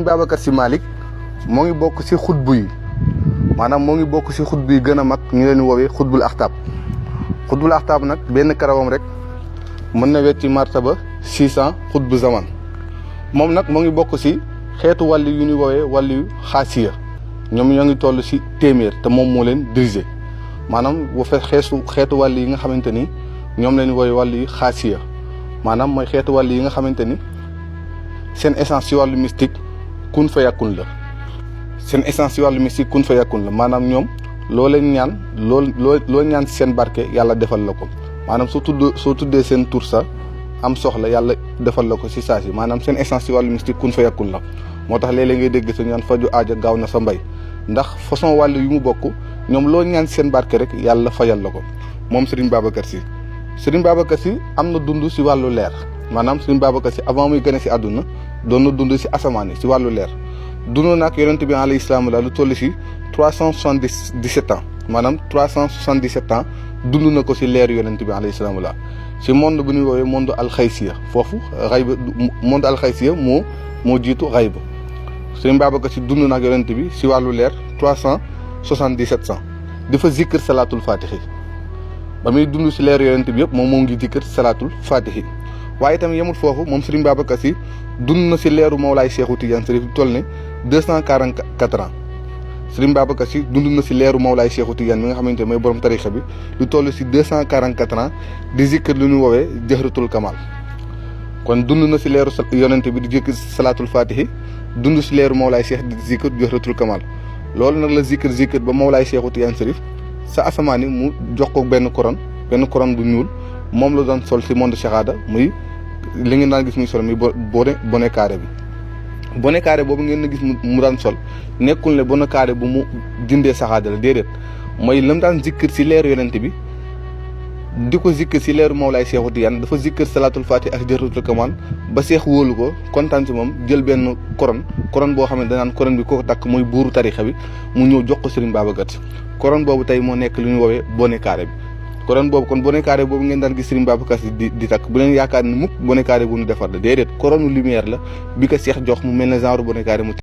Serigne Babacar Sy Malick moo ngi bokk ci xutbu yi maanaam moo ngi bokk ci xutbu yi gën a mag ñu leen woowee xutbul axtaab nag benn karawam rek mën na wecc ci martaba 600 xutbu zaman moom nag moo ngi bokk ci xeetu wàlli yu ñuy woowee wàlli yu xaasiya ñoom ñoo ngi toll ci téeméer te moom moo leen dirigé maanaam bu fe xeetu wàlli yi nga xamante ni ñoom leen woowee wàlli yu xaasiya maanaam mooy xeetu wàlli yi nga xamante ni seen essence ci wàllu mystique kun fa yàkkun la maanaam ñoom loo leen ñaan loo ñaan ci seen barke yàlla defal la ko maanaam soo tuddee seen tur sa am soxla yàlla defal la ko ci saa si maanaam seen essence ci wàllu mystique kun fa yàkkun la moo tax léeg-léeg ngay dégg sa ñaan faju aaja gaaw na sa mbay ndax façon wàll yu mu bokk ñoom loo ñaan ci seen barke rek yàlla fayal la ko moom Serigne Babacar Sy am na dund ci wàllu leer maanaam Serigne Babacar Sy avant muy gën a ci àdduna doon na dund ci asamaan yi ci wàllu leer dund nag yonent bi alayhi salaam la lu toll ci 377 ans maanaam 377 ans dund na ko ci leer yonent bi alayhi salaam la ci monde bu ñuy woowee monde alxaysiya foofu xayba monde alxaysiya moo jiitu xayba Serigne Babacar Sy dund nag yonent bi ci wàllu leer 377 ans dafa zikr salaatul fatihi ba muy dund ci leer yonent bi yëpp moom moo ngi zikr salaatul fatihi waaye itam yemul foofu moom Serigne Babacar Sy dund na ci leeru Mawlaay Cheikhu Tidiane Chérif lu toll ne 244 ans Serigne Babacar Sy dund na ci leeru Mawlaay Cheikhu Tidiane mi nga xamante ne mooy borom tarixa bi lu toll ci 244 ans di zikr lu ñu woowee jahratul kamal kon dund na ci leeru yonent bi di zikr salaatul fatihi dund ci leeru Mawlaay Cheikh di zikr jahratul kamal loolu nag la zikr ba Mawlaay Cheikhu Tidiane Chérif sa asamaan yi mu jox ko benn couronne bu ñuul moom la doon sol ci monde shahada muy li ngeen daan gis muy sol muy bonnet carré bi bonnet carré boobu ngeen na gis mu daan sol nekkul ne bonnet carré bu mu dindee shahada la déedéet mooy lam daan zikkër ci leeru yonent bi di ko zikkër ci leeru Mawlaay Cheikhu Tidiane dafa zikkër salaatul fatih ak jahratul kamal ba seex wóolu ko kontaan ci moom jël benn couronne boo xam ne danaan couronne bi ko takk mooy buuru tarixa bi mu ñëw jox ko Serigne Babacar Sy couronne boobu tey moo nekk lu ñu woowee bonnet carré bi couronne boobu kon bonnet carré boobu ngeen daan gis Serigne Babacar Sy di takk bu leen yaakaar ni mukk bonnet carré bu ñu defar la déedéet couronne lumière la bi ko seex jox mu mel ne genre bonnet carré mu